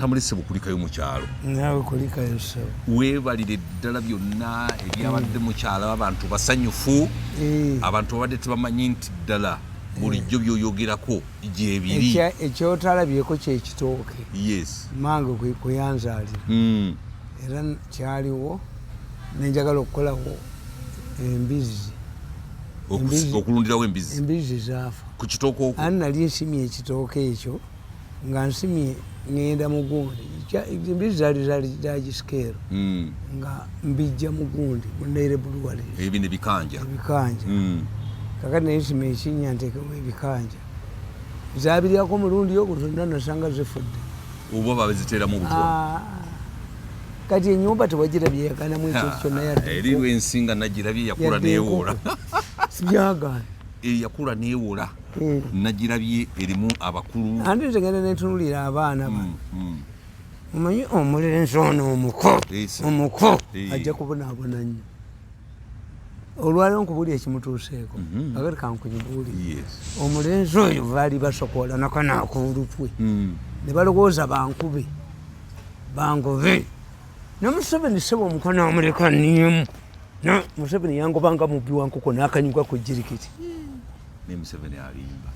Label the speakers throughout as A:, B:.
A: Tamale ssebo, kulikayo mu kyalo.
B: Naawe kulikayo ssebo.
A: Weebalire ddala byonna ebyabadde mu kyalo, abantu basanyufu. Abantu babadde tebamanyi nti ddala bulijjo byoyogerako gyebiri.
B: Ekyotalabyeko kyekitooke. Mange kuyanzaalira. Era kyaliwo nenjagala okukolawo embizzi.
A: Okulundirawo embizzi?
B: Embizzi zaafa.
A: Ku kitooke okwo?
B: Ani nali nsimye ekitooke ekyo, nga nsimye ŋŋenda mugundi, embizzi zaali zaali zagisikeero. Nga mbijja mugundi mu Nile Breweries.
A: Ebino ebikanja?
B: Ebikanja. Kakati naye nsima ekinnya ntekewo ebikanja, zabiryako omulundi ogwo zonna nasanga zifudde.
A: Oba babiziteeramu obutwa?
B: Ah, kati enyumba tewagirabye yaganamu ekintu kyonna yadde
A: Eri lwensi nga nagirabye yakula
B: yadde
A: neewola.
B: Enkoko. Sibyagaana.
A: Eyakula neewola. Nagirabye erimu abakulu.
B: Andi nze ngenda nentunulira abaana bano. Omanyi omulenzi ono omuko omuko ajja kubonaabona nnyo olwaliro nkubuulira ekimutuuseeko. Akati kankubuulire. Omulenzi oyo baali basokola nakanakuulutwe ne balowooza bankube bangobe ne Museveni. Sebo omukono amuleka niemu. Museveni yangobanga mubbi wa nkoko n'akanyuga ku jirikiti.
A: Ne Museveni alimba.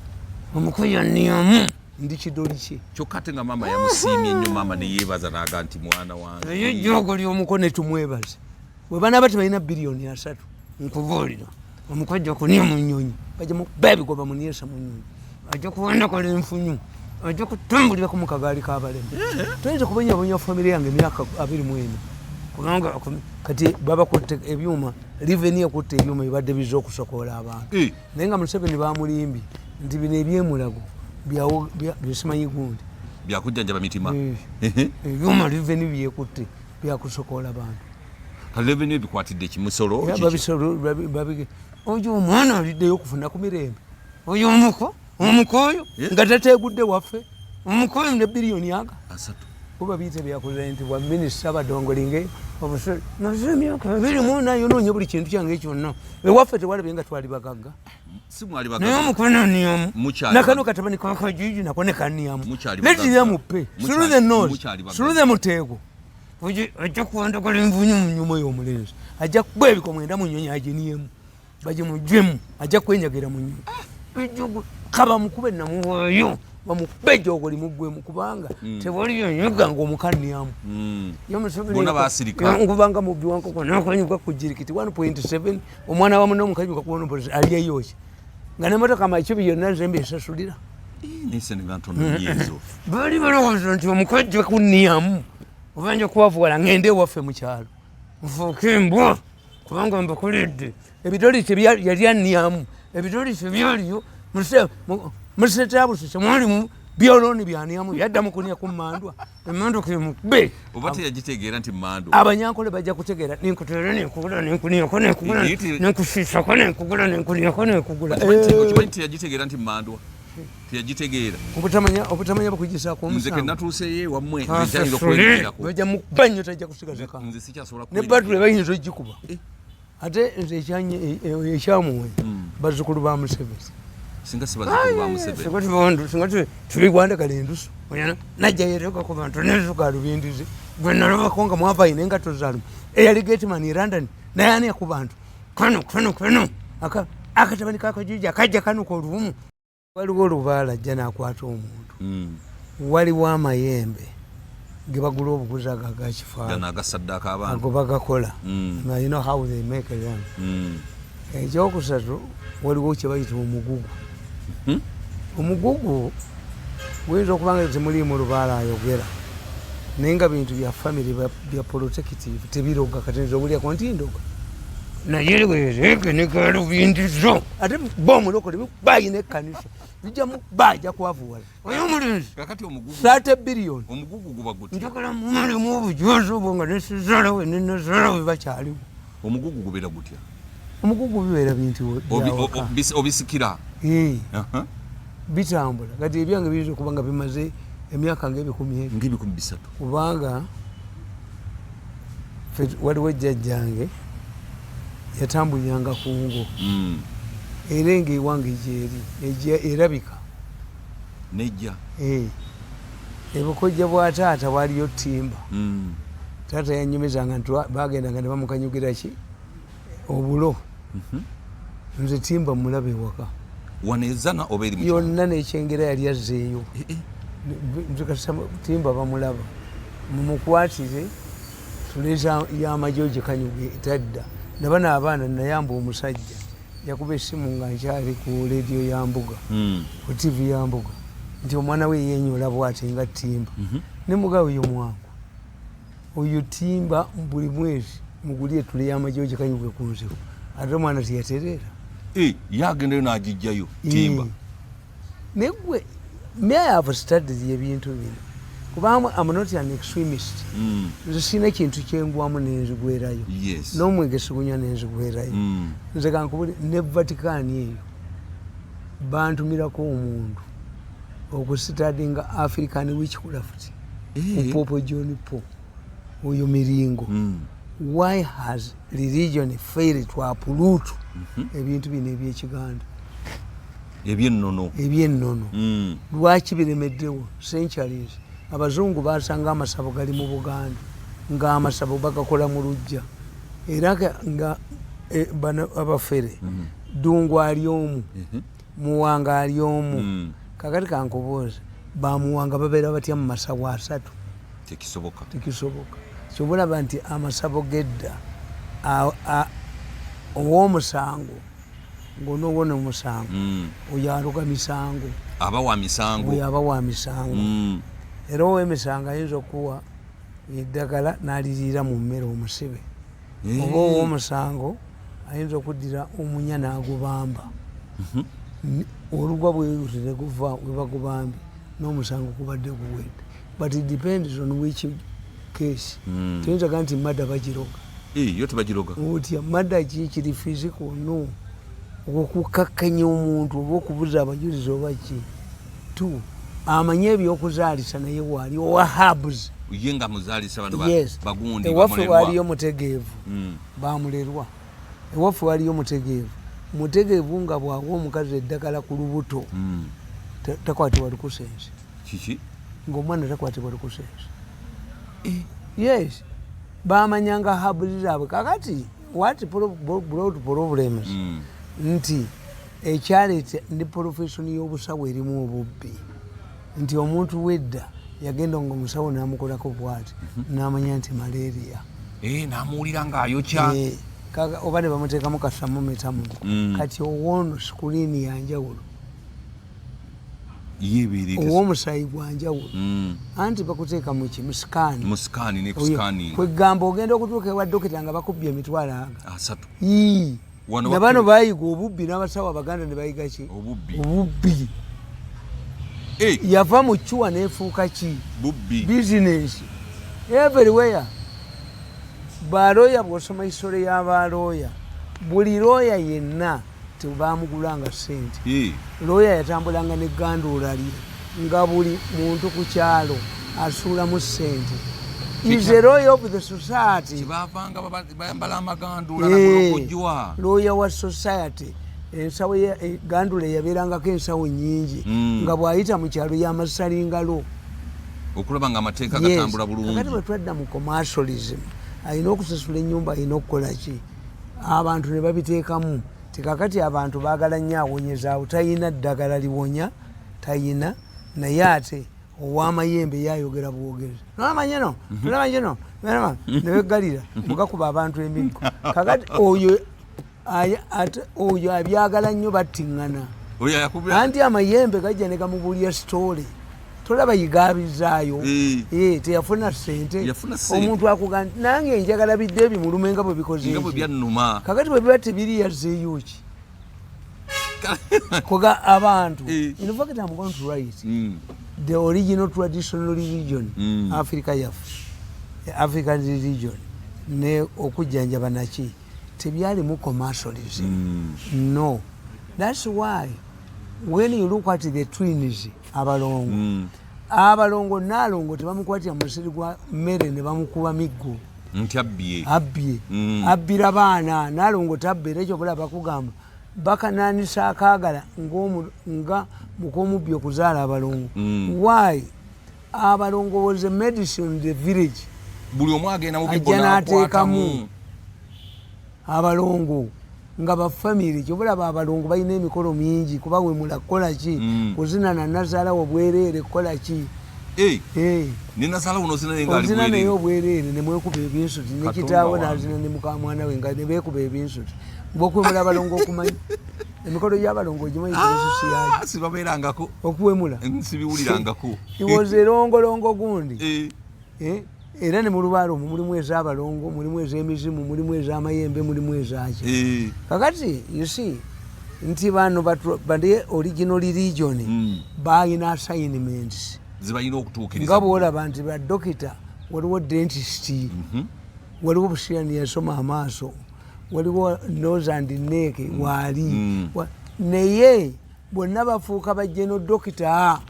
B: Omuko yanniamu, ndi kidoli kye.
A: Kyokka ate nga maama yamusiimye nnyo, maama neyeebaza n'aga nti mwana wange.
B: Naye ejjoogo ly'omuko netumwebaze bwe banaaba tebalina 3 biliyoni, nkubuulira omuko ajja kunia mu nnyonyi, bajja mukuba ebigoba muniesa mu nnyonyi, ajja kuwandakala enfunyu, ajja kutambulirako mu kagaali k'abalema. Toyinza kubonyabonya famire yange emyaka 24, kubanga kati babakutte ebyuma, revenue ekutte ebyuma bibadde bizza okusokoola abantu. Naye nga Museveni bamulimbye nti bino ebyemulago byesimanyi gundi.
A: Byakujjanjaba mitima.
B: Ebyuma revenue byekutte byakusokoola bantu.
A: Kale revenue ebikwatidde kimusolo?
B: Era oyo omwana aliddeyo okufuna ku mirembe, oyo omuko omuko oyo nga tategudde waffe, omuko oyo ne biliyoni aga
A: 30.
B: Kuba biyita byakulira nti bwa minisita badongolinge obusole maze emyaka 24 yonoonye buli kintu kyange kyonna. Ewaffe tewalabye nga twali bagagga?
A: Si mwali
B: Naye
A: bagagga.
B: omukono niyamu.
A: Mukyali
B: Nakano katabani kakajiji nako nekaniyamu.
A: Mukyali
B: Let
A: bagagga.
B: them pay through the nose.
A: Mukyali bagagga.
B: Through the muteego. Ajja kuwandagala envunyu mu nyuma y'omulenzi, ajja kuba ebiko mwenda mu nyonyi aginiyemu bagimuggyemu, ajja kwenyagira mu nyonyi. Kaba mukube namuwaayo bamukube ejoogo limuggwemu, kubanga tewali yonyiga nga omukaniyamu.
A: Bonna baasirika.
B: Nkubanga mubbi wankoko nakanyuka ku jirikiti 1.7, omwana wa munne omukanyuka ku 1.7, alyeyoki nga nemotoka makibi yonna nze mbesasulira.
A: Nesente nga ntono nnyo ezo.
B: Baali balowooza nti omukajja kunniyamu oba nja kubavuwala ŋŋende ewaffe mu kyalo nfuuke embwa, kubanga mbakoledde ebitoli yali anniyamu ebitoli tebyaliyo musetabusi temwalimu byolooni byaniyamu, yadda mukunya ku mandwa emandwa kemukube.
A: Oba teyagitegeera nti mando?
B: Abanyankole bajja kutegeera ninkuteera nenkugula nenkuniyako nenkugula nenkusiisako nenkugula nenkuniyako nenkugula.
A: Okimanyi teyagitegeera nti mandwa, teyagitegeera.
B: Obutamanya bukugisaako
A: Nze ke
B: omusango.
A: natuuseyo ewammwe, nze nkyayinza
B: Kasasule
A: okwenyigirako.
B: Bajja mukuba nnyo, tajja kusigaza kantu.
A: Nze sikyasobola
B: Ne batule
A: kwenyigirako.
B: bayinza ogikuba. Ate nze ekyamuwonya bazzukulu ba Museveni.
A: Singa si bazzukulu ba Museveni.
B: Singa tuligwandagala endusu najja yereka ku bantu nezuka alubindize gwe nalabako nga mwava ayina engatto zalumu eyali gateman e London, naye ani ku bantu kano kano kano akatabani kakajiji akajja kanuka olubumu. Waliwo olubaala ajja nakwata omuntu. Waliwo amayembe ge bagula obuguzi ago agakifaalo.
A: Gano agasaddaaka abaana.
B: Ago bagakola. You know how they make them. Ekyokusatu, waliwo kyebayita omugugu. Omugugu guyinza okuba nga temuliimu lubaala ayogera, naye nga bintu bya family bya protective, tebiroga. Kati nze obulyako nti ndoga, naye lwereke negalubindizo ate bo omulokole bayina ekkanisa bijja muba ajja kwavuwala oyo omulenzi.
A: Kakati omugugu
B: 30 biliyoni.
A: Omugugu guba gutya?
B: Njagala mumalemu obujozi obwo nga nesizalawe nenazalawe bakyaliwo.
A: Omugugu gubeera gutya?
B: Omugugu bibeera bintu byawaka.
A: Obisikira? Aha.
B: Bitambula. Kati ebyange biyinza okuba nga bimaze emyaka nga 200.
A: Nga 300.
B: Kubanga ffe waliwo jjajjange yatambuliranga ku ngo. Era engo ewange gyeri erabika.
A: Nejja.
B: Eh. Ebukojja bwa taata waliyo timba. Taata yanyumizanga nti bagendanga ne bamukanyugira ki obulo. Nze timba mulaba ewaka.
A: Wano ezana oba eri mu kyalo?
B: Yonna nekyengera yali azzeeyo.
A: Eh, eh.
B: Nze kasita timba bamulaba, mumukwatire tuleeza y'amagye ogikanyuge tadda. Nabano abaana nayamba omusajja yakuba essimu nga nkyali ku lediyo ya Mbuga, ku TV ya Mbuga, nti omwana we yenyola bwati nga timba. Ne mugawe oyo mwangu oyo timba buli mwezi mugulye etule y'amagye ogikanyuge ku nzibu, ate omwana teyatereera.
A: Eh, ye agendayo n'agijjayo timba.
B: Negwe me, I have studied ebintu bino kubanga am not an extremist. Nze sirina kintu kyengwamu nenzigwerayo. N'omwenge sigunywa nenzigwerayo. Nze kankubuli ne Vatican eyo bantumirako omuntu okustudyinga African witchcraft ku Pope John Paul oyo miringo. Why has religion failed to uproot ebintu bino ebyekiganda?
A: Ebyennono.
B: Ebyennono. Lwaki biremeddewo centuries? Abazungu basanga amasabo gali mu Buganda, ng'amasabo bagakola mu lujja, era nga bano abafere, Ddungu ali omu, Muwanga ali omu. Kakati kankubuuza, bamuwanga babeera batya mu masabo 3?
A: Tekisoboka.
B: Tekisoboka. Kyobulaba nti amasabo gedda ow'omusango ng'onoowona omusango, oyo aluga misango.
A: Aba wa misango.
B: Oyo aba wa misango. Era ow'emisango ayinza okuwa eddagala n'aliriira mu mmere omusibe. Oba ow'omusango ayinza okuddira omunya n'agubamba. Olugwa bweruti ne guva we bagubambye n'omusango gubadde guwedde, but it depends on which case. Toyinza ga nti murder bagiroga.
A: Eh, yo tebagiroga.
B: Otya murder? Ki kiri physical? No, okukakkanya omuntu oba okubuza abajulizi oba ki tu amanyi ebyokuzaalisa, naye waali owa herbs.
A: Ye nga muzaalisa bano
B: Yes.
A: bagundi.
B: Ewaffe
A: bamulerwa.
B: waaliyo mutegeevu. Bamulerwa. Ewaffe waliyo mutegeevu, mutegeevu nga bwawa omukazi eddagala ku lubuto, takwatibwa lukusense.
A: Kiki?
B: Ngaomwana takwatibwa lukusense. Yes, bamanyanga herbs zaabwe. Kakati what brought problems nti ekyaleeta ne profession y'obusawo erimu obubbi, nti omuntu wedda yagenda nga omusawo namukolako bwati namanya nti malaria.
A: Eh, namuwulira ng'ayokya.
B: Eh, oba ne bamuteekamu ka thermometer muno. Kati owoono screen yanjawulo.
A: Yebeere.
B: Ow'omusaayi gwanjawulo. Anti bakuteeka muki? Mu scan.
A: Mu scan ne kuscanning.
B: Kwegamba ogenda okutuuka ewa dokita nga bakubbye emitwalo aga
A: 30.
B: Ii.
A: Wano
B: Na bano bayiga obubbi n'abasawo abaganda ne bayiga ki?
A: Obubbi.
B: Obubbi.
A: Eh,
B: yava mu cure nefuuka ki?
A: Bubbi.
B: Business everywhere. Balooya, bw'osoma history y'abalooya, buli looya yenna tebamugulanga sente. Looya yatambulanga neganduula lye nga buli muntu ku kyalo asuulamu sente. Is a lawyer of the society.
A: Kyebavanga bayambala amaganduula
B: Eh,
A: nagulokojwa.
B: Lawyer wa society, ensawo gandula yabeerangako ensawo nyingi, nga bw'ayita mu kyalo yamasalingalo.
A: Okulaba nga amateeka
B: Yes.
A: gatambula
B: Kakati
A: bulungi.
B: bwe twadda mu commercialism, alina okusasula ennyumba, alina okukola ki, abantu ne babiteekamu tikakati abantu baagala nnyo awonyezaawo. Talina ddagala liwonya, talina, naye ate ow'amayembe yayogera bwogezi, nolabanye no nolabanye no neweggalira mugakuba abantu emiggo. Kakati oyo ate oyo abyagala nnyo battiŋŋana.
A: Oyo yakubira.
B: Anti amayembe gajja ne gamubulya story, tolaba yigabizaayo.
A: Eh.
B: Eh, teyafuna sente.
A: Yafuna ssente.
B: Omuntu akuga nti nange njagala bidde ebimulume nga bwe bikoze
A: Nga bwe
B: eki.
A: byannuma.
B: Kakati bwe biba tebiri yazzeeyo ki koga abantu?
A: Eh.
B: In fact, I'm going to write the original traditional religion, Africa yaffe, African religion ne okujjanjaba naki tebyalimu commercialism. No, that's why when you look at the twins abalongo, abalongo naalongo tebamukwatira musiri gwa mmere ne bamukuba miggo.
A: Nti abbye.
B: Abbye. Abbira baana. Naalongo tabba, era ekyo bulaba bakugamba bakananisa akaagala nga mukomubbi okuzaala abalongo. Why? Abalongo was a medicine in the village.
A: Buli omu agenda mu bibbo
B: Ajja n'ateekamu.
A: n'akwatamu.
B: Abalongo nga bafamire, kyobulaba abalongo balina emikolo mingi, kuba wemula kukola ki? Kuzina na nazaalawo bwereere, kukola ki?
A: Eh,
B: Eh,
A: ne nazaala wuno ozina naye ng'ali
B: ozina naye
A: bwereere.
B: obwereere, nemwekuba ebinsuti.
A: Katonda
B: Nekitaawe
A: wange.
B: nazina ne mukamwana we nga nebeekuba ebinsuti. Bwokwemula abalongo okumanyi emikolo gy'abalongo ogimanyi kulisusi yayo?
A: Ah, sibabeerangako.
B: Okuwemula.
A: Sibiwulirangako.
B: Iwoza erongolongo gundi.
A: Eh,
B: Eh, era ne mulubaala omwo mulimu ez'abalongo, mulimu ez'emizimu, mulimu ez'amayembe, mulimu ezaki. Kakati you see nti bano bali original religion balina assignments
A: Zebalina okutuukiriza.
B: Nga bwolaba nti badokita, waliwo dentist, waliwo busirani yasoma amaaso, waliwo nose and neck waali. Naye bonna bafuuka bajeno dokita.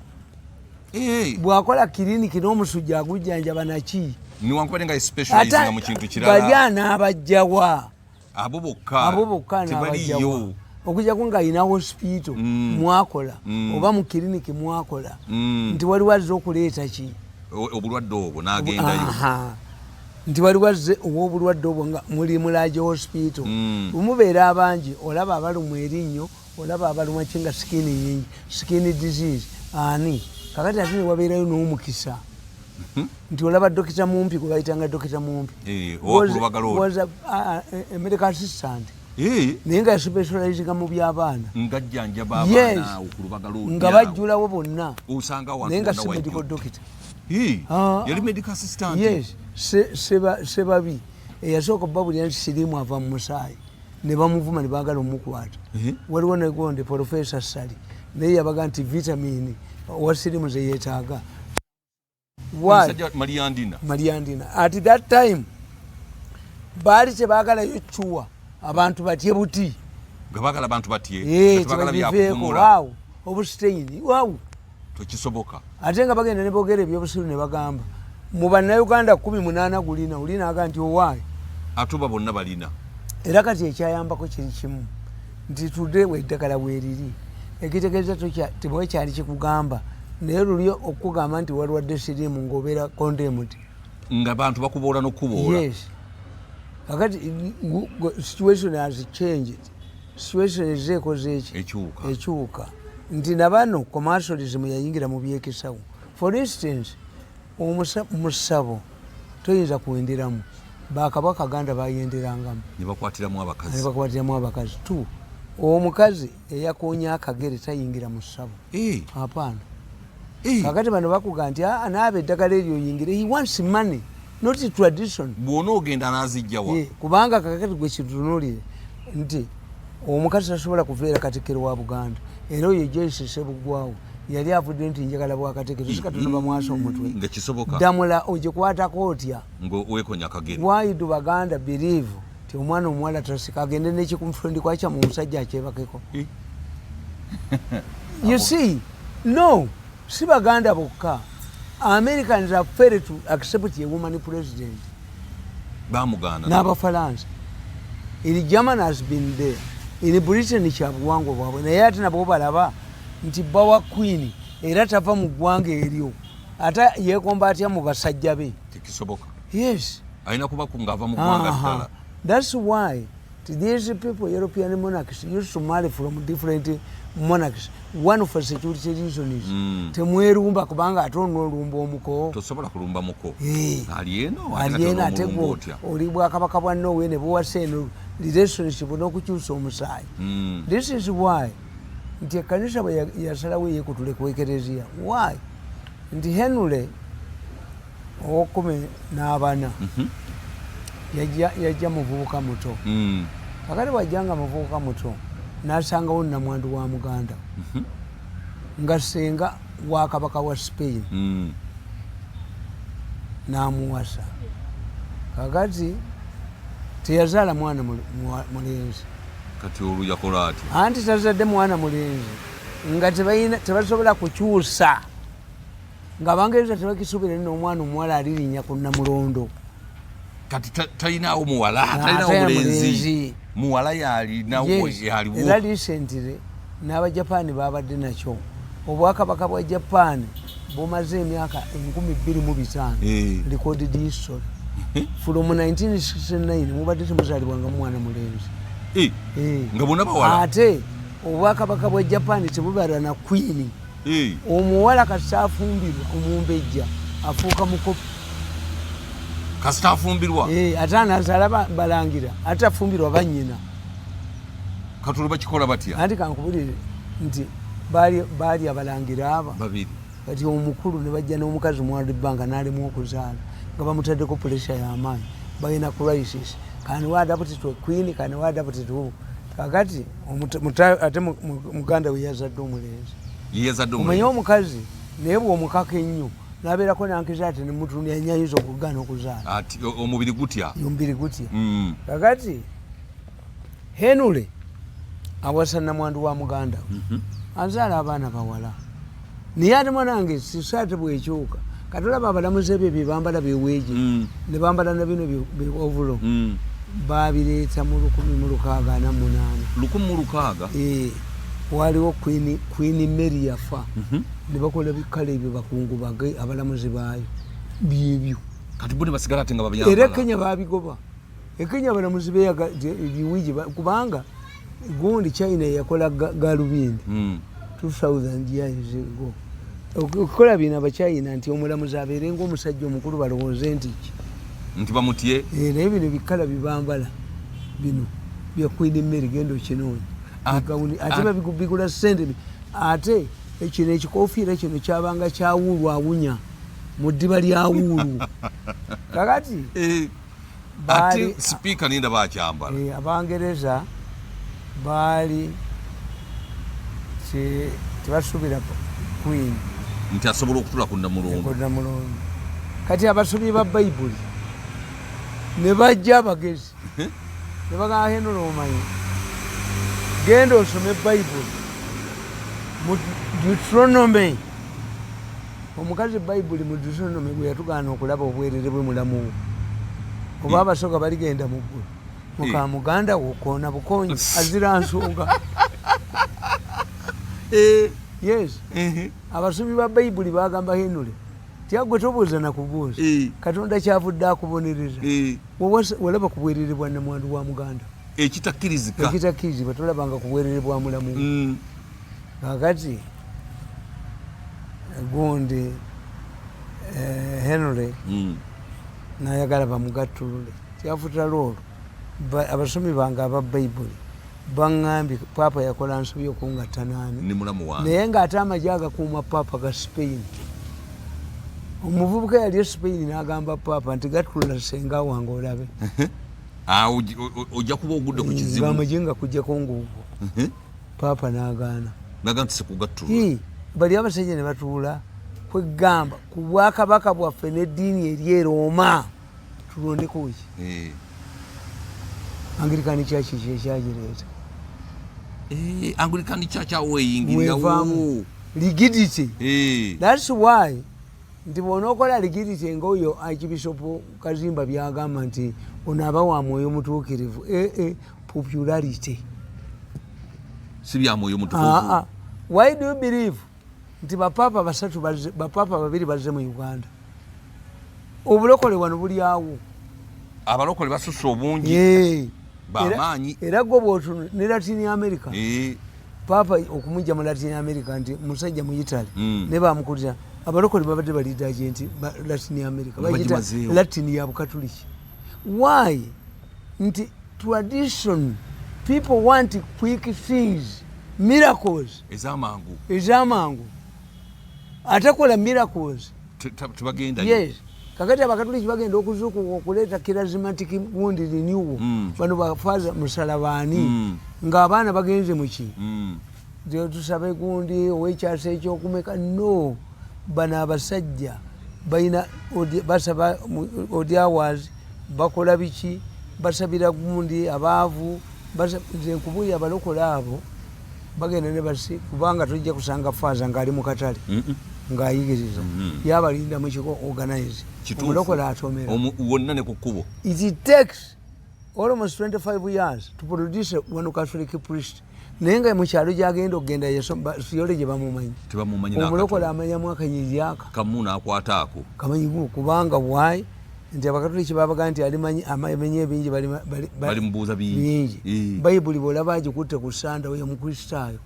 A: Eh,
B: Bwakola kiriniki n'omusujja agujjanjaba naki.
A: Newankubadde nga specializinga mu kintu kirala.
B: Bali anaabajjawa?
A: Abo bokka.
B: Abo bokka anaabajjawa?
A: Tebaliyo.
B: Okujjako ng'alina hospital mwakola oba mu kiriniki mwakola, nti waliwo azze okuleeta ki?
A: Obulwadde obwo n'agendayo.
B: Aha. Nti waliwo azze ow'obulwadde obwo nga muli mulaje hospital. Bwemubeera abangi, olaba abalumwa erinnyo, olaba abalumwa ki, nga skin nyingi, skin disease ani. Kakati ate newabeerayo n'omukisa nti olaba dokita mumpi gwe bayitanga dokita mumpi.
A: Eh, owa ku Lubaga Road.
B: Was a medical assistant,
A: Eh,
B: naye nga yaspecializinga mu by'abaana.
A: Ng'ajjanjaba
B: Yes.
A: abaana awo ku Lubaga Road
B: Nga
A: awo.
B: bajjulawo bonna.
A: Osanga awantu
B: Naye nga
A: wonna
B: si medical
A: wajjudde.
B: doctor.
A: Eh,
B: Ah.
A: yali medical assistant.
B: Yes, Sebabi eyasooka obabulira nti siriimu ava mu musaayi, ne bamuvuma ne baagala omukwata.
A: Eh.
B: Waliwo negonde Profesa Sali, naye yabaga nti vitamini owa siriimu zeyeetaaga. Why?
A: Omusajja Mariandina.
B: Mariandina at that time baali tebaagalayo cuwa, abantu batye buti.
A: Nga baagala abantu batye.
B: Eh,
A: Nga tebaagala
B: tebabiveeko.
A: byakuvumula.
B: Waawo obusiteini waawo.
A: Tokisoboka.
B: Ate nga bagenda ne boogera ebyobusiru ne bagamba mu bannayuganda 18 gulina olina aga nti owaayo.
A: Ate oba bonna balina.
B: Era kati ekyayambako kiri kimu nti tudde eddagala bweriri, ekitegeeza tebwekyali kikugamba, naye luli okugamba nti walwadde siriimu ngaobeera condemned.
A: Nga bantu bakuboola n'okuboola.
B: Yes, kakati situation has changed, situation ezze ekoze eki?
A: Ekyuka.
B: Ekyuka nti nabano commercialism yayingira mu byekisawo. For instance, musabo toyinza kuwenderamu, bakabaka ganda bayenderangamu.
A: Ne bakwatiramu abakazi.
B: Nebakwatiramu abakazi. T omukazi eyakonya akagere tayingira mu ssabo.
A: Eh,
B: Apaana.
A: eh,
B: Kakati bano bakuga nti "Ah, naaba eddagala eryo oyingire." He wants money, not tradition.
A: Bw'ona ogenda n'azijjawa?
B: Eh, kubanga kakati gwe kitunuulire nti omukazi tasobola kuveera katikkiro wa Buganda, era oyo Joyce Sebuggwawo yali avudde nti njagala bwakatikkiro, si Katonda bamwasa omutwe.
A: Nga kisoboka.
B: Ddamula ogikwatako otya?
A: Nga weekonya akagere.
B: Why do Baganda believe ti omwana omuwala tasika agende nekikumufundikwa kyamu omusajja akyebakeko?
A: Eh,
B: You see, no, si Baganda bokka. Americans are failed to accept a woman president.
A: Bamugaana.
B: N'abafalansa. In German has been there, in Britain kyabuwangwa bwabwe, naye ate nabo balaba nti bawa queen era tava mu ggwanga eryo, ate yeekomba atya mu basajja be?
A: Tekisoboka.
B: Yes.
A: Alina kuba ng'ava mu ggwanga ddala.
B: That's why these people, European monarchs, used to marry from different monarchs, one for security reasons. Temwerumba, kubanga ate onoolumba omuko.
A: Tosobola kulumba muko.
B: Eh.
A: Ali eno ate
B: Ali eno
A: kati
B: ate
A: onoomulumba
B: gwe
A: otya?
B: Oli bwakabaka bwa Norway ne buwasa eno relationship n'okukyusa omusaayi. This is why nti ekkanisa bwe yasalawo eyekutule ku ekereziya, why nti Henry owokumi n'abana yajja muvubuka muto. Kakati bwajjanga muvubuka muto n'asangawo namwandu wa muganda nga senga wa kabaka wa Spain, n'amuwasa. Kakati teyazaala mwana mulenzi.
A: Kati olwo yakola atya?
B: Anti tazadde mwana mulenzi, nga tebasobola kukyusa, nga Abangereza tebakisuubira nno omwana omuwala alirinnya ku Namulondo.
A: Kati talinaawo muwala.
B: Ah,
A: Talinaawo
B: talina
A: mulenzi.
B: mulenzi.
A: Muwala yalinawo.
B: Yes.
A: Yaliwo.
B: Era recently n'Abajapaani babadde nakyo, obwakabaka bwa Japaani Bumaze emyaka 2500. Recorded history from 1969, mubadde temuzaalibwanga mwana mulenzi.
A: Nga bonna bawala.
B: Ate obwakabaka bwa Japan tebubala na queen. Omuwala kasita afumbirwa omumbejja, afuuka mukopi.
A: Kasita afumbirwa.
B: Ate anazaala balangira, ate afumbirwa banyina.
A: Katulu bakikola batya?
B: Anti kankubulire nti baali abalangira aba
A: babiri.
B: Kati omukulu ne bajja n'omukazi mwali bbanga n'alemu okuzaala, nga bamutaddeko pressure y'amaanyi, balina crisis. Can we adapt to a queen? Can we adapt to? Kakati ate muganda we yazadde omulenzi.
A: Yeyazadde
B: Omanye
A: omulenzi.
B: Omukazi naye bw'omukaka ennyo n'abeerako nankiza ati nemutunya nyayinza okugaana okuzaala.
A: Ati omubiri gutya.
B: Omubiri gutya. Kakati Henry awasa namwandu wa muganda we. Azaala abaana bawala, naye ate mwanange society bwekyuka, kati olaba abalamuzi ebyo byebambala beweegi ne bambala na bino overall. Babireeta mu 1648.
A: 16?
B: Eh, waliwo Queen Mary yafa, ne bakola bikala ebyo bakungu bage abalamuzi baayo byebyo.
A: Kati bo ne basigala ate nga
B: Era
A: babyambala.
B: Kenya babigoba. Ekenya abalamuzi beyaga ebiwigi kubanga gundi China yakola galubindi 2000 years ago. Okukola bino abachina nti omulamuzi abeere ngaomusajja omukulu, balowooze nti ki?
A: Nti bamutye.
B: Eh, naye bino bikala bibambala bino bya Queen Mary, genda okinoonya. Gawuni, ate bigula sente ate kino ekikofiira kino kyabanga kyawuulu, awunya mu ddiba lya wuulu. Kakati
A: Ate sipiika ninda bakyambala.
B: Eh, Abangereza baali tebasuubira queen
A: nti asobola okutula ku Namulondo.
B: Namulondo. Kati abasomi ba Bayibuli ne bajja abagezi ne bagamba, "Henry, omanyi, genda osome Bayibuli mu Deuteronomy." Omukazi Bayibuli mu Deuteronomy gwe yatugaana okulaba obwerere bwe mulamuwo oba Abasoga baligenda mu ggulu, muka muganda wokoona bukonyi azira nsonga. Yes, abasomi ba Bayibuli bagamba Henry, tyagwe tobuuza nakubuuza. Katonda kyavudde akubonereza. Walaba ku bwerere bwa namwandu wa muganda.
A: Ekitakkirizika.
B: Ekitakkirizibwa, tolabanga ku bwerere bwa mulamu. Kakati gundi Henry nayagala bamugattulule kyafuta lwolwo. Abasomi bange aba Bayibuli baŋŋambye paapa yakola nsobi okungatta naani?
A: Ne mulamu wange.
B: Naye ng'ate amagye agakuuma paapa ga Spain. Omuvubuka yali e Spain n'agamba paapa nti gattulula senga wange olabe.
A: Awo ojja kuba ogudde ku kizibu.
B: Ng'amagye nga kujjako nguugwo. Paapa n'agaana.
A: Naga nti sikugattulula.
B: Ii, bali abasajja ne batuula kwegamba ku bwakabaka bwaffe n'eddiini eri e Rooma tulondeko ki? Anglican Church kyekyagireeta.
A: Anglican Church awo
B: Wevaamu
A: weyingirirawo.
B: Rigidity. That's why nti bw'onookola rigidity ngaoyo Archbishop Kazimba byagamba nti ono aba wa mwoyo mutuukirivu, ee popularity.
A: Si bya mwoyo mutukuvu.
B: Ah, ah. Why do you believe nti bapapa basatu bapapa babiri bazze mu Uganda? Obulokole wano buli awo.
A: Abalokole basusse obungi. Bamaanyi.
B: Era gwe bwotunu ne Latin America, papa okumujja mu Latin America nti musajja mu Italy ne bamukulira abalokole babadde balida agenti ba Latin America.
A: Nga
B: Bagiyita
A: bagimazeewo.
B: Latin ya Bukatuliki. Why? Nti tradition, people want quick things, miracles.
A: Ez'amangu.
B: Ez'amangu. Atakola miracles
A: Tebagendayo.
B: Yes, kakati abakatuliki bagenda okuzuukuka okuleeta charismatic gundi renewal. Bano bafaza musalabaani ng'abaana bagenze muki? Tusabe gundi owekyasa ekyokumeka. No, bano abasajja balina basaba odd hours, bakola biki, basabira gundi abaavu. Nze nkubuulira, abalokole abo bagenda ne basi, kubanga tojja kusanga faaza ng'ali mu katale ng'ayigiriza. Yabalinda mu kiko organize.
A: Kituufu.
B: Omulokole atomera.
A: Wonna ne ku kkubo.
B: It takes almost 25 years to produce one Catholic priest. Naye nga mukyalo gyagenda okugenda siyole gye bamumanyi.
A: Tebamumanyi.
B: Omulokole amanyamu akanyiriri aka.
A: Kamu n'akwataako.
B: Kamanyigu, kubanga why? Nti Abakatoliki babaga nti alimanyi amanye ebingi
A: balimubuuza bingi.
B: Bingi. Bayibuli bwolaba agikutte ku Sande, oyo Mukristaayo.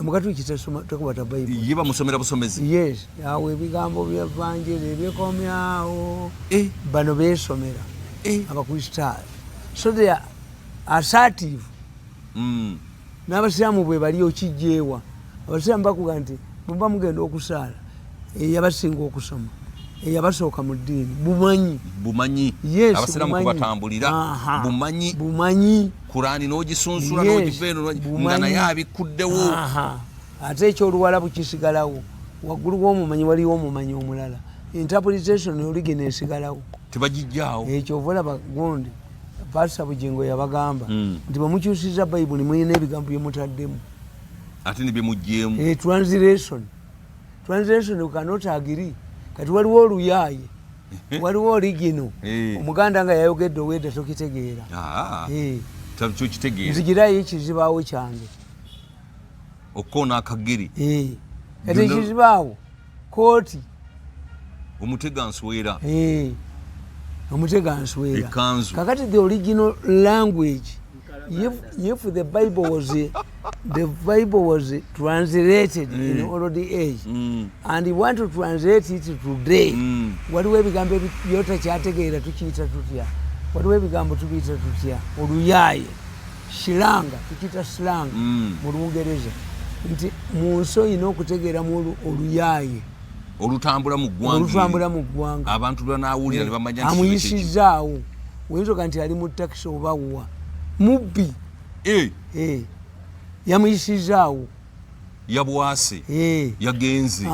B: Omukatoliki takwata Bayibuli.
A: Ye bamusomera busomezi.
B: Yes, awo ebigambo byevanjiri ebikomyawo. Bano besomera. Abakristaayo, so they are assertive. N'abasiraamu bwe bali okijjeewa, abasiraamu bakuga nti bwemuba mugenda okusaala, eyabasinga okusoma, eyabasooka mu ddiini, bumanyi.
A: Bumanyi.
B: Yes.
A: Abasiraamu
B: Bumanyi.
A: kubatambulira. Bumanyi.
B: Bumanyi.
A: Kurani n'ogisunsula
B: Yes,
A: n'ogiva eno nga
B: bumanyi.
A: naye abikuddewo.
B: Aha. Ate ekyoluwalabu kisigalawo. Waggulu w'omumanyi waliwo omumanyi omulala. Interpretation oligina esigalawo.
A: Tebagijjaawo.
B: Ekyo ova olaba gundi Pasita Bugingo yabagamba nti bwemukyusiza Bayibuli, mulina ebigambo byemutaddemu.
A: Ate ne byemugjeemu.
B: Translation, we cannot agree. Kati waliwo oluyaaye, waliwo oligino. Omuganda nga yayogedde owedda tokitegeera.
A: Kyokitegeera.
B: Nzigirayo ekizibaawo kyange.
A: Okukoona akagere.
B: Kati ekizibaawo kooti.
A: Omutega nswera.
B: Omutega nswera.
A: Ekkanzu.
B: Kakati the original language, if the Bible was translated in old age and you want to translate it today, waliwo ebigambo byotakyategeera. Tukiyita tutya? Waliwo ebigambo tubiyita tutya? Oluyaaye, slang, tukiyita slang mu Lungereza, nti mu nsi oyina okutegeeramu oluyaaye
A: olutambula mu ggwanga.
B: Olutambula mu ggwanga.
A: Abantu lwanaawulira ne bamanya nti kino kye.
B: Amuyisizaawo, oyinza oga nti ali mu takisi oba wa mubbi. Yamuyisizaawo.
A: Yabwase. Yagenze.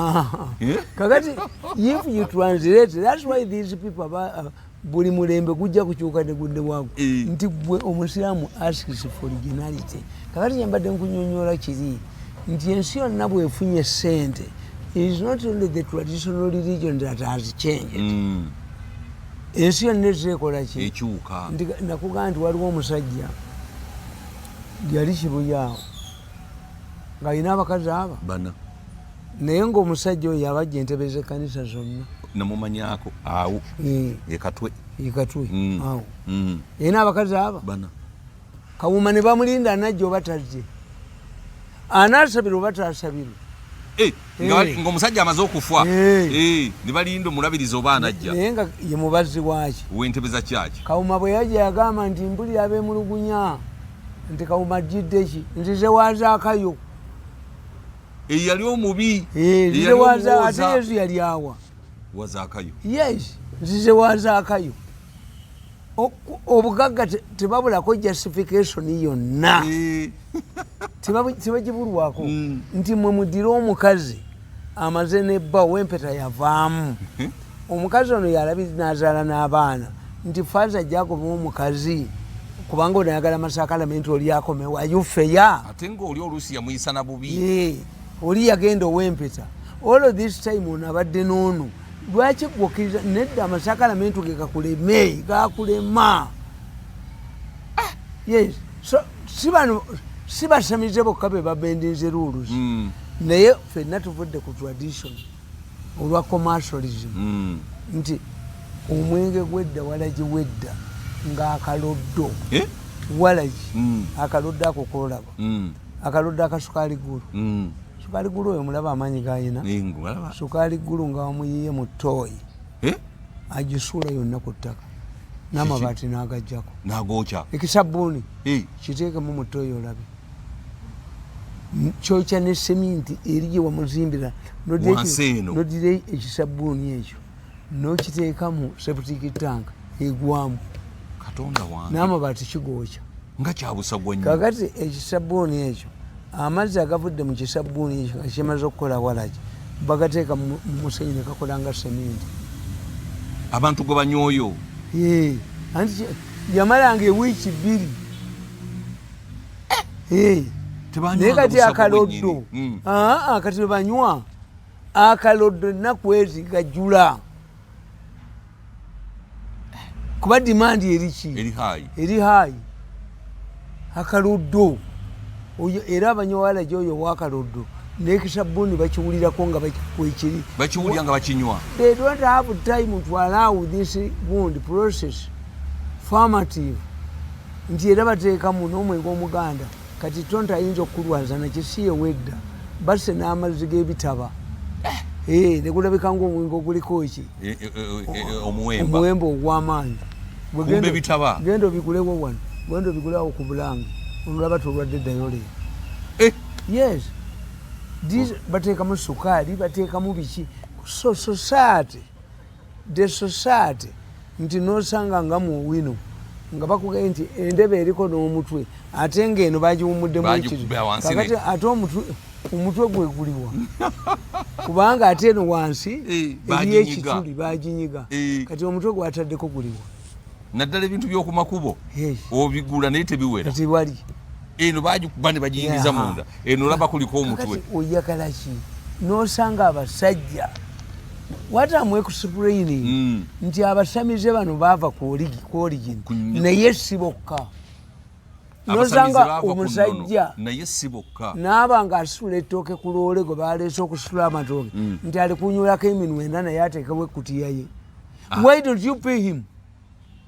B: Kakati if you translate, that's why these people buli mulembe gujja kukyuka ne gudde wago. Nti gwe omusiraamu asks for originality. Kakati kyembadde nkunyonyola kiri nti ensi yonna bwefunye sente, is not only the traditional religion that has changed. Ensi yonna ezeekola ki?
A: Ekyuka.
B: Nti nakugamba nti waliwo omusajja yali Kibuyaawo ng'alina abakazi aba
A: bana.
B: Naye ng'omusajja oyo yabajja entebe z'ekkanisa zonna.
A: Namumanyako awo ekatwe.
B: Ekatwe awo. Yalina abakazi aba
A: bana.
B: Kawuma ne bamulinda, anajja oba tazze, anaasabirwa oba taasabirwa.
A: Ng'omusajja amaze okufa. Ne balinda omulabirizi oba anajja.
B: Naye nga ye mubazzi waaki?
A: W'entebe za kyaki.
B: Kawuma bwe yajja yagamba nti mpulira abemulugunya nti Kawuma ajjidde ki, nzize wazaakayo.
A: Eyali omubi.
B: Nzize
A: Eyali
B: waza ate
A: omuwooza.
B: Yesu yali awa.
A: Wazaakayo.
B: Yes, nzize wazaakayo. Obugagga tebabulako justification yonna. Tebagibulwako. Nti mwe mudire omukazi amaze nebba ow'empeta yavaamu, omukazi ono yalabi nazaala n'abaana, nti faaza ajja agobamu omukazi kubanga ono ayagala masakalamenti, oli akomewo ayufeya.
A: Ate ng'oli oluusi yamuyisa na bubi.
B: Oli yagenda ow'empeta, all of this time ono abadde n'ono, lwaki gwokkiriza nedda amasakalamenti ge gakuleme, gakulema? Yes, so si bano si basamize bokka be babendinze rules. Naye ffenna tuvudde ku tradition olwa commercialism. Nti omwenge gwedda, walagi wedda ng'akaloddo. Walagi akaloddo ako kolaba. Akaloddo akasukaali gulu. Sukaali gulu oyo mulaba amaanyi gayina.
A: Ngulaba.
B: Sukaali gulu nga wamuyiye mu ttooyi. Agisuula yonna ku ttaka n'amabaati n'agajjako.
A: N'agookya.
B: Ekisabbuuni kiteekemu mu ttooyi olabe kyokya ne seminti eri gye wamuzimbira.
A: Wansi eno.
B: Nodira ekisabbuuni ekyo n'okiteeka mu septic tank, egwamu.
A: Katonda wange.
B: N'amabaati kigookya.
A: Nga kyabusagwa nnyo.
B: Kakati ekisabbuuni ekyo, amazzi agavudde mu kisabbuuni ekyo nga kimaze okukola walagi, bagateeka mu musenyu ne kakola nga seminti.
A: Abantu gwe banywoyo.
B: Ee, anti yamalanga ewiiki 2. Ee.
A: Tebanywanga
B: Naye kati
A: busagwa
B: akaloddo
A: bwennyini.
B: Aa, kati banywa akaloddo ennaku ezi gajula kuba demand eriki?
A: Eri high.
B: Eri high akaloddo. Oyo era abanywa gyoyo owakaloddo nekisabbuuni bakiwulirako nga kwekiri.
A: Bakiwulira nga bakinywa.
B: They don't have time to allow this wound process formative, nti era bateekamu n'omwenge omuganda. Kati tonto ayinza okukulwaza nakisiye wedda basse n'amazzi g'ebitaba. Eh, negulabika ngaomwenge oguliko ki?
A: Omuwemba.
B: Omuwemba ogw'amaanyi. Gwe
A: Kumbe bitaba.
B: Genda obigulewo wano, genda obigulewo ku Bulange, olulaba tolwadde dayole. Yes. Bateekamu sukaali, bateekamu biki. So society, the society, nti nosanga nga muwino nga bakugambye nti endebe eriko n'omutwe, ate ngaeno bagiwumuddemu ekiri.
A: Bagikuba wansi.
B: Kakati ate omutwe gwe guliwa? Kubanga ate eno wansi
A: Eh,
B: eriyo
A: baginyiga.
B: ekituli baginyiga. Kati omutwe gwataddeko guliwa?
A: Naddala ebintu by'okumakubo.
B: Yes.
A: Obigula naye tebiwera.
B: Kati wali
A: Eno bagikuba ne bagiyingiza munda, eno olaba kuliko omutwe.
B: Kakati oyagala ki? Nosanga abasajja, what am explaining, nti abasamize bano baava ku origin, naye si bokka.
A: Abasamize
B: Nosanga
A: baava ku
B: omusajja
A: nnono, naye si bokka.
B: Naaba nga asitula ettooke ku loole gwe baleese okusitula amatooke, nti ali kunywulako eminwe ena, naye ateekewo ekkutiya ye. Why don't you pay him?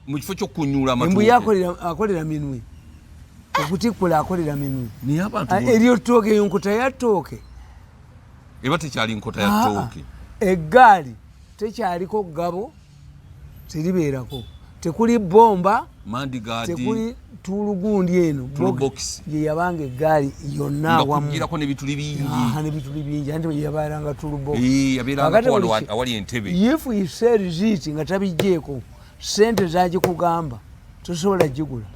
A: Mu kifo ky'okunyula
B: Embuye
A: amatooke.
B: Akolera minwe, okutikkula akolera minwe.
A: Naye abantu
B: Ah, eryo ttooke, eyo nkuta ya ttooke.
A: Eba tekyali nkota ya
B: Ah,
A: ttooke.
B: Eggaali tekyaliko gabo, teribeerako, tekuli bomba.
A: Mandigaadi.
B: Tekuli tuulugundi eno.
A: Toolbox.
B: Ye yabanga eggaali yonna
A: Nga
B: awamu.
A: kugirako n'ebituli bingi.
B: Ah, n'ebituli bingi, anti yabeeranga toolbox.
A: Eh, yabeerangako
B: Kakati
A: wano
B: buli
A: awali entebe.
B: If he sells it nga tabigyeeko, sente zagikugamba tosobola gigula.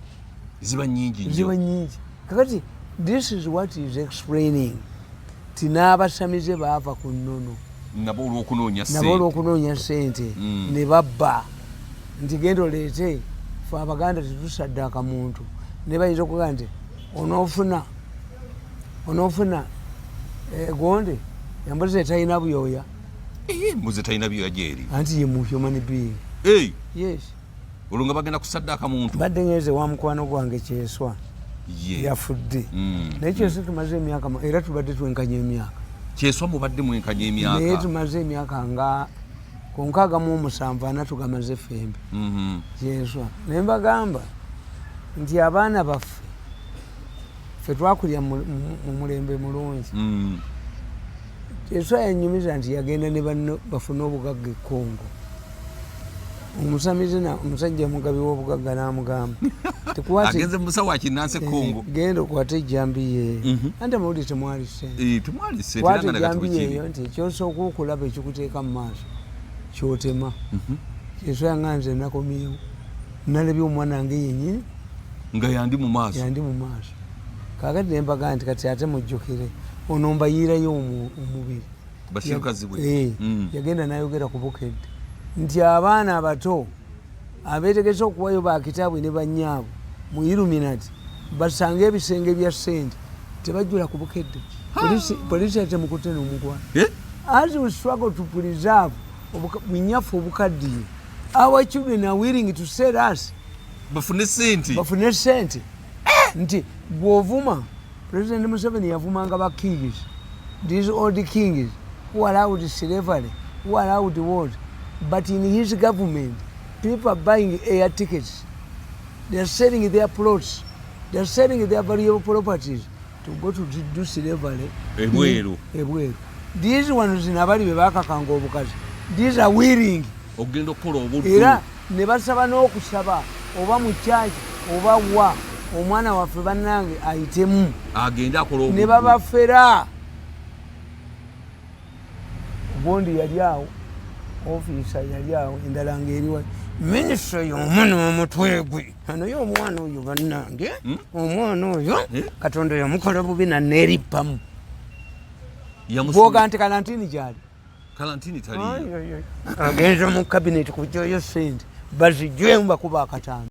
A: Ziba nyingi
B: Ziba
A: nnyo.
B: nyingi. Kakati this is what is explaining ti n'abasamize baava ku nnono.
A: Nabo olw'okunoonya
B: Nabo
A: ssente.
B: olwokunoonya sente ne babba nti genda oleete. Fe Abaganda tetusaddaaka muntu, ne bayinza okugaa nti onoofuna gonde embuzi etalina byoya.
A: Eh, embuzi etalina byoya gyeri?
B: Anti ye mu human being.
A: Eh,
B: yes.
A: Olwo nga bagenda kusaddaaka muntu.
B: Badde ngenze wa mukwano gwange Kyeswa.
A: Ye.
B: Yafudde. Naye Kyeswa tumaze emyaka era tubadde twenkanya emyaka.
A: Kyeswa mubadde mwenkanya
B: Naye
A: emyaka.
B: tumaze emyaka nga ku 67 ana tugamaze ffembi. Kyeswa naye mbagamba nti abaana baffe, ffe twakulya mu mulembe mulungi. Kyeswa yanyumiza nti yagenda ne banno bafune obugagga e Congo. Omusamize omusajja omugabi w'obugagga n'amugamba
A: Agenze musawo wa kinnansi e Congo.
B: Genda okwate ejjambiya eyo. Anti amawulire temwali sente.
A: Eh, temwali ssente,
B: Kwata
A: era nga nakati
B: ejjambiya
A: bwe
B: eyo
A: kiri.
B: nti ekyosooka okulaba ekikuteeka mu maaso kyotema. Kyeswa yanga nze nakomyewo nalabye omwana wange yenyini.
A: Nga yandi mu maaso.
B: Yandi mu maaso. Kakati nembaga nti kati ate mujjukire ono mbayiirayo omubiri.
A: Bashir Kazibwe.
B: Eh, yagenda nayogera ku Bukedde nti abaana abato abetegese okuwayo bakitaabwe ne banyaabwe mu Illuminati basange ebisenge bya sente tebajjula ku Bukedde. Polisi atemukutte n'omugwana.
A: Eh?
B: As we struggle to preserve bunyaffe obukaddiye, our children are willing to sell us.
A: Bafune sente.
B: Bafune sente. Nti bw'ovuma President Museveni, yavumanga ba kings, these old kings who allowed slavery, who allowed what, but in his government people are buying air tickets, they are selling their plots, they are selling their valuable properties to go to do slavery
A: Ebweru.
B: Ebweru. These ones nabali be bakakanga obukazi, these are willing
A: Okugenda okukola obuddu.
B: Era ne basaba n'okusaba oba mu kyaki oba wa omwana waffe bannange ayitemu.
A: Agende akola
B: Ne
A: obuddu.
B: babafera. Gundi yali awo, ofiisa yali awo, endala ngaeriwa minisita y'omu n'omutwe gwe naye omwana oyo bannange, omwana oyo
A: Eh?
B: Katonda yamukola bubi naneerippamu. Bwoga nti kalantini gyali.
A: Kalantini taliyo.
B: Agenze mu kabineti kujjayo sente bazijjemu bakuba akatambi.